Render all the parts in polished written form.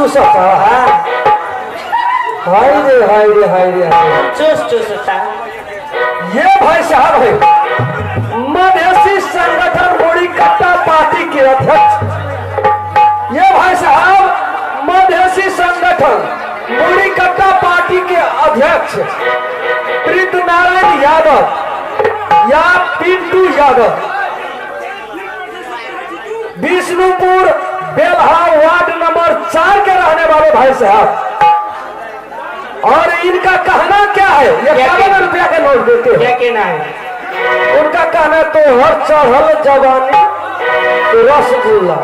चूसता। हाय रे हाय रे हाय रे हाय। चूस चूसता। ये भाई साहब है मधेसी संगठन मुड़ीकट्टा पार्टी के अध्यक्ष। ये भाई साहब मधेसी संगठन मुड़ीकट्टा पार्टी के अध्यक्ष प्रीत नारायण यादव या पिंटू यादव, विष्णुपुर बेलहा वार्ड नंबर 4 के रहने वाले भाई साहब। और इनका कहना क्या है, ये 51 रुपया के नोट देते हैं। क्या कहना है उनका कहना है, तो हर चढ़ल जवानी रसगुल्ला,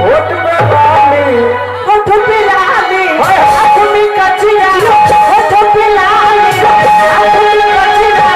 होठ पे लाली, होठ पे लाली, आँख में कचरा, होठ पे लाली, आँख में कचरा।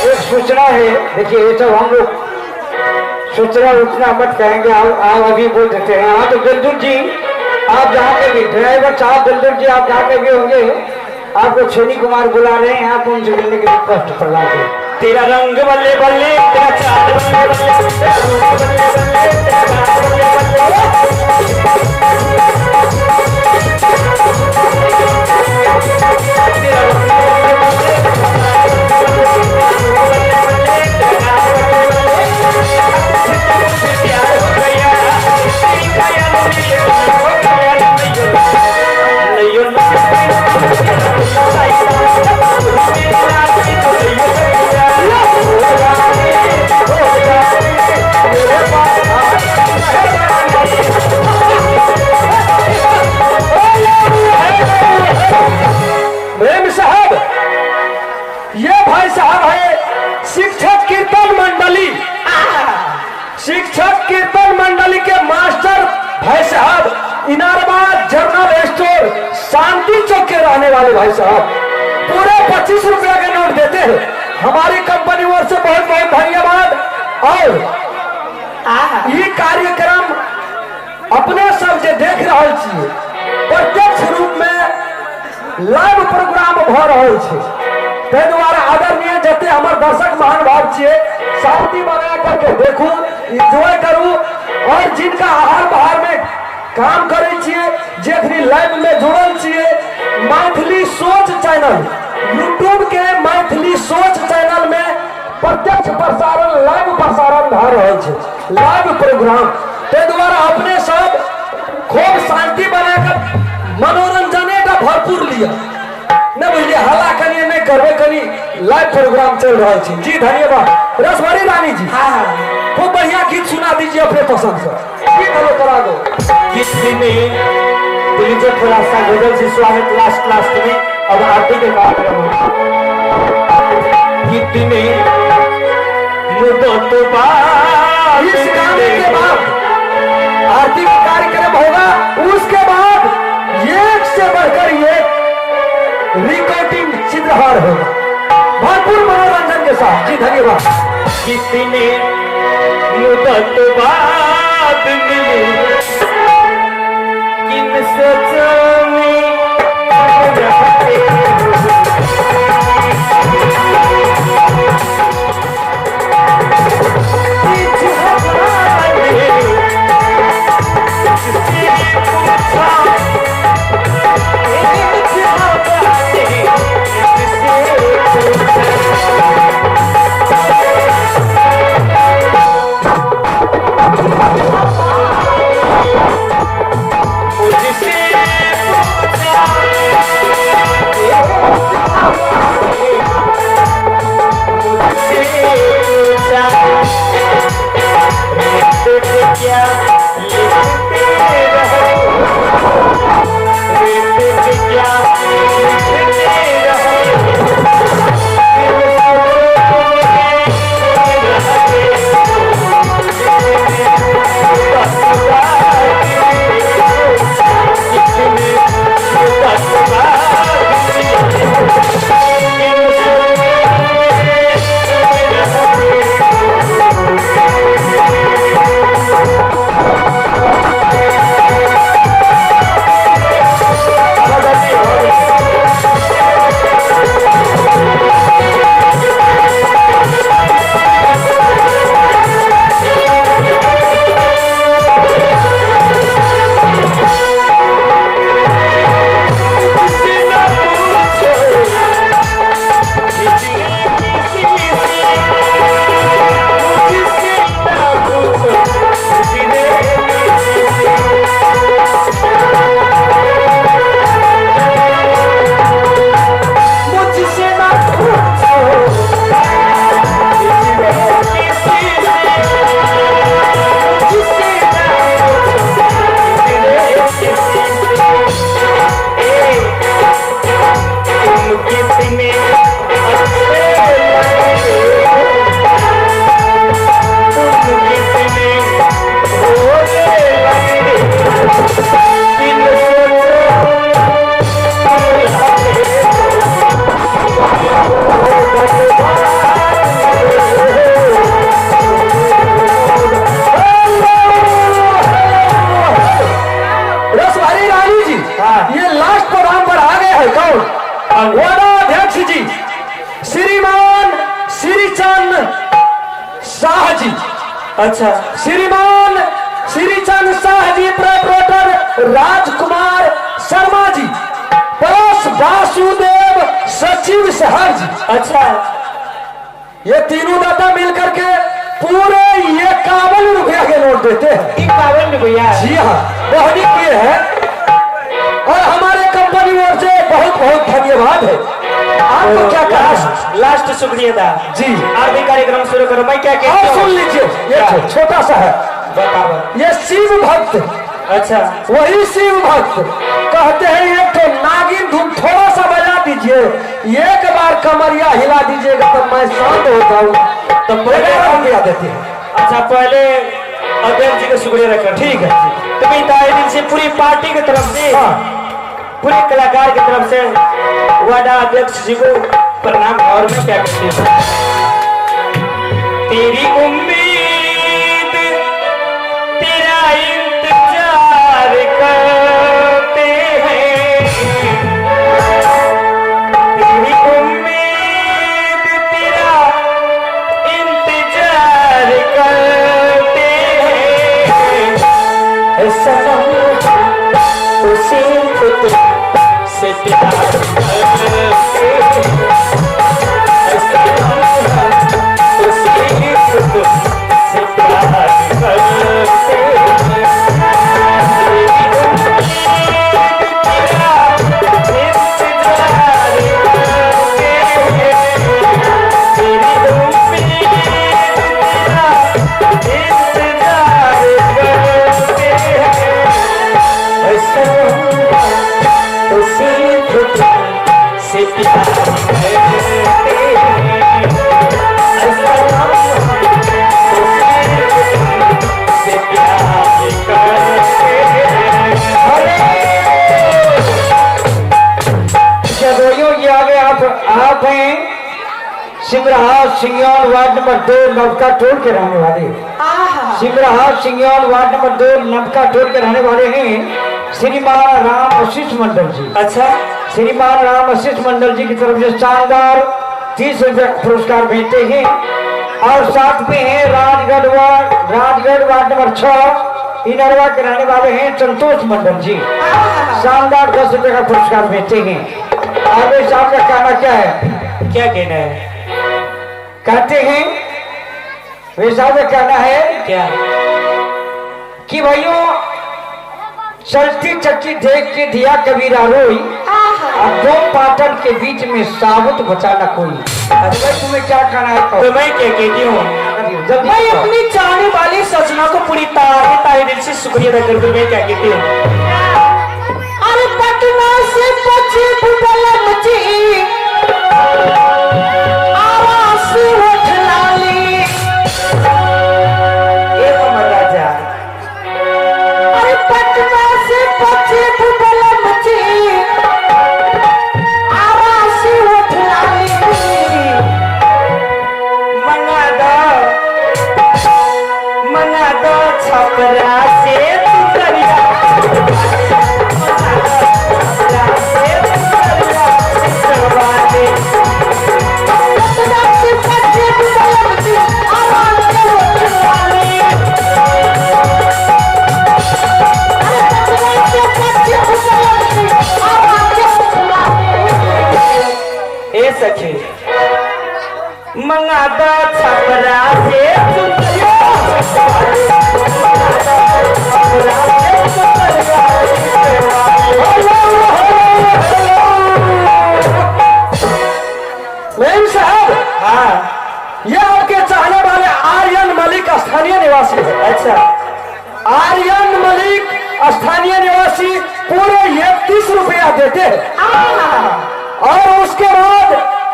एक सूचना है, देखिए ये सब हम लोग सूचना उतना मत कहेंगे, आप अभी बोल देते हैं। हाँ तो बिल्दुर जी, आप जहाँ पे भी ड्राइवर साहब बिल्दुर जी, आप जहाँ पे भी होंगे, आपको छेनी कुमार बुला रहे हैं, आप उनसे मिलने के लिए कष्ट प्रदान करें। तेरा रंग बल्ले बल्ले, तेरा चाल बल्ले बल्ले, तेरा रूप बल्ले बल्ले, तेरा गाल बल्ले बल्ले। तेरा रंग बल्ले बल्ले, तेरा रूप बल्ले बल्ले, तेरा गाल बल्ले बल्ले। तुझसे प्यार हो गया, तेरी ख्याल में ये हो गया, नैयो प्रेम साहब, ये भाई साहब है शिक्षक कीर्तन मंडली, शिक्षक कीर्तन मंडली के मास्टर भाई साहब, इनारवा जनरल स्टोर शांति चौक के रहने वाले भाई साहब, पूरे 25 रुपया के नोट देते हैं। हमारी कंपनी ओर से बहुत बहुत धन्यवाद। और ये कार्यक्रम अपने सब जे देख रहा छियै, प्रत्यक्ष रूप में लाइव प्रोग्राम भ रहल छै, ताहि दुआरे आदरणीय जते हमर दर्शक महानुभाव छियै, शांति बना करके देखू, एंजॉय करू। और जिनका आहार बहार में काम करै छियै, जे अखनी लाइव में जुड़ल छियै, मैथिली सोच चैनल यूट्यूब के मैथिली सोच चैनल में प्रत्यक्ष प्रसारण लाइव प्रसारण भऽ रहल छै, लाइव प्रोग्राम। ताहि दुआरे अपने सब खूब शांति बना कऽ मनोरंजने का भरपूर लिअ, नहि बुझलियै, हल्ला कनि नहि करबै, कनि लाइव प्रोग्राम चल रहल छै। जी धन्यवाद रसभरी रानी जी। हाँ। खूब बढ़िया गीत सुना दीजिए अपने पसंद से। गीत हेलो करा दो। कितने दीजिए थोड़ा सा गजल से स्वागत लास्ट लास्ट में। अब आरती के कार्यक्रम हो। कितने मुद्दत बाद इस गाने के बाद आरती का कार्यक्रम होगा, उसके बाद एक से बढ़कर एक रिकॉर्डिंग चित्रहार होगा, भरपूर मनोरंजन के साथ। जी धन्यवाद। कितने मुद्दत बाद मिली किन सोचों में रहते हो। क्या लिखते रहो। हाँ। ये लास्ट प्रोग्राम पर आ गए हैं। कौन? वार्ड अध्यक्ष जी श्रीमान श्रीचंद शाह जी। अच्छा। श्रीमान श्रीचंद शाह जी, प्रोपराइटर राजकुमार शर्मा जी प्लस वासुदेव सचिव साहब जी। अच्छा। ये तीनों दाता मिलकर के पूरे 51 रुपया के नोट देते हैं। 51 रुपया? जी हाँ, बहुत ही किए हैं और हमारे कंपनी ओर से बहुत बहुत धन्यवाद है। आपको क्या कहना है? लास्ट शुक्रिया था जी। आरती कार्यक्रम शुरू करो। मैं क्या कहता और हूँ? सुन लीजिए, ये छोटा सा है। बताओ। ये शिव भक्त। अच्छा। वही शिव भक्त कहते हैं एक तो नागिन धुन थोड़ा सा बजा दीजिए, एक बार कमरिया हिला दीजिएगा तो मैं शांत हो जाऊंगा। तो 11 रुपया देते हैं। अच्छा, पहले अध्यक्ष जी का शुक्रिया रखा। ठीक है। तो मैं ताहे दिल से पूरी पार्टी की तरफ से, हाँ। पूरे कलाकार की तरफ से वाडा अध्यक्ष जी को प्रणाम। और मैं क्या कहती हूँ, तेरी उम्मीद तेरा इंतजार करते हैं, तेरी उम्मीद तेरा इंतजार करते हैं, सनम उसी को तुमसे प्यार करते हैं, सनम उसी को तुमसे प्यार करते हैं, तेरी उम्मीद तेरा इंतजार करते हैं, तेरी उम्मीद तेरा इंतजार करते हैं, सनम उसी को तुमसे प्यार करते हैं, सनम उसी को तुमसे प्यार करते हैं। अरे चलो ये आगे आप हैं सिमराहा सिंगियान वार्ड नंबर 2 नवका टोल के रहने वाले। सिमराहा सिंगियान वार्ड नंबर 2 नवका टोल के रहने वाले हैं श्रीमान राम आशीष मंडल जी। अच्छा। श्रीमान राम आशीष मंडल जी की तरफ से शानदार 30 रुपये पुरस्कार भेजते हैं। और साथ में है राजगढ़ वार्ड नंबर 6 इनरवा के रहने वाले हैं संतोष मंडल जी, शानदार 10 रुपये का पुरस्कार भेजते हैं। आगे साहब का कहना क्या है? क्या कहना है? कहते हैं वे साहब का कहना है क्या कि भाइयों चलती चक्की देख के दिया कबीरा रोई, और दो पाटन के बीच में साबुत बचाना कोई। अरे भाई तुम्हें क्या कहना है? तो मैं क्या कहती हूँ, जल्दी मैं बताओ। अपनी चाहने वाली सजना को पूरी ताहे ताहे दिल से शुक्रिया अदा करती हूँ। मैं क्या कहती हूँ, अरे पटना से पचे बुबलम जी आवास उठ लाली। ए हमर राजा। अरे पटना से पचे बुबलम जी आवास उठ लाली। मंगा दो, मंगा दो छपरा से चुनरिया, छपरा से चुनरिया सवाले। पटना से पचे बुबलम जी आवास उठ लाली। अरे पटना से पचे बुबलम जी आवास उठ लाली। ए सखी मंगा दो छपरा से चुनरिया, मंगा दो छपरा से चुनरिया सवाले। मेम साहब, हाँ। ये आपके चाहने वाले आर्यन मलिक स्थानीय निवासी है। अच्छा। आर्यन मलिक स्थानीय निवासी पूरे 31 रुपया देते हैं। और उसके बाद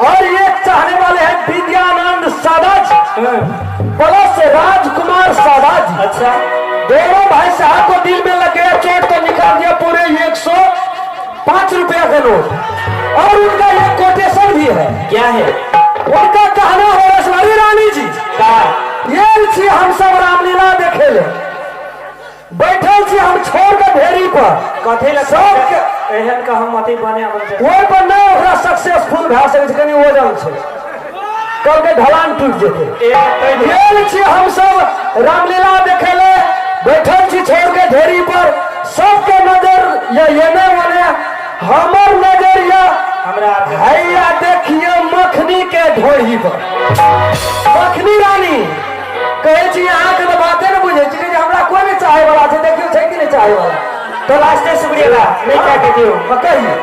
और एक चाहने वाले हैं विद्यानंद सादा जी प्लस राजकुमार सादा जी। अच्छा। दोनों भाई साहब को दिल में लग गया चोट तो निकाल दिया पूरे 105 रुपया का नोट। और उनका एक कोटेशन भी है। क्या है? उनका कहना है रसवारी रानी जी का ये छी हम सब रामलीला देखे ले, बैठल छी हम छोड़ के ढेरी पर। कथी लए? सबके एहन का हम अथी बने अपन से। ओहि पर नहि ओकरा सक्सेसफुल भए सकै छै, कनि वजन छै, कहलकै ढलान टूटि जेतै। ए तै गेल छी हमसब रामलीला देखे ले, बैठल छी छोड़ के ढेरी पर, सबके नजर या एने ओने, हमर नजर या हमरा हैया देखिए मखनी के ढोरी पर। मखनी रानी कहै छी अहाँके तऽ बाते ने बुझै छी जे हमरा कोइ नहि चाहे वाला छै, देखियौ छै कि नहि चाहे वाला। तो लास्टे शुक्रिया नहीं क्या कहती हो। हाँ, कहिए।